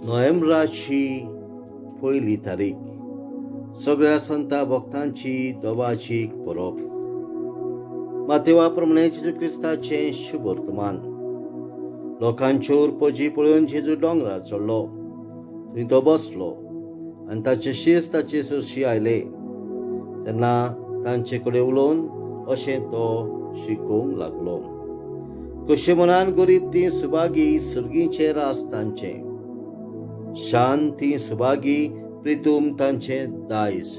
नोव्हेंबराची पयली तारीख सगळ्या संता भक्तांची दबाजी परब. मातेवा प्रमाणे जेजू क्रिस्ताचें शुभवर्तमान. लोकांच्यो उरपजी पळोवन जेजू दोंगरार चडलो, थंय तो बसलो आनी ताचे शीस ताचे सरशी आयले. तेन्ना तांचे कडेन उलोवन अशें तो शिकोवंक लागलो. कशें मनान गरीब ती सुभागी, सर्गीचें रास तांचें. शांत ती सुभागी, प्रितूम तांचें दायज.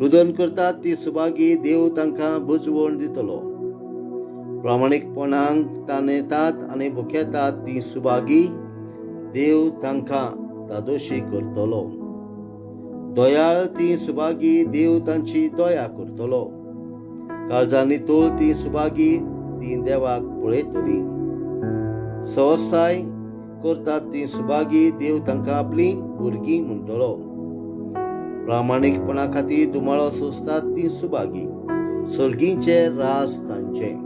रुदन करतात ती सुभागी, देव तांकां बुजवण दितलो. प्रामाणीकपणाक ताणेतात आनी भुकेतात ती सुभागी, देव तांकां दादोशी करतलो. दयाळ ती सुभागी, देव तांची दया करतलो. काळजां नितळ ती सुभागी, ती देवाक पळयतली. सहसाय करतात ती सुभागी, देव तांकां आपली भुरगीं म्हणटलो. प्रामाणीकपणा खातीर दुमाळो सोंसतात ती सुभागी, सर्गीचें रास तांचें.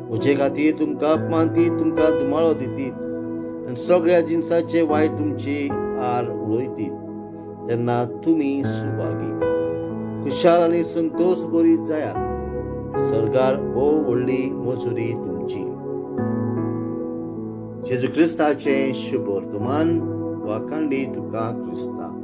म्हजे खातीर तुमकां अपमानतीत, तुमकां दुमाळो दितीत आनी सगळ्या जिनसाचे वायट तुमची आर उलयतीत, तेन्ना तुमी सुभागी. खुशाल आनी संतोश बरी जायात, सर्गार भोव व्हडली मजुरी तुमची. जेजू क्रिस्ताचें शुभवर्तमान. वाखांडी तुका क्रिस्ता.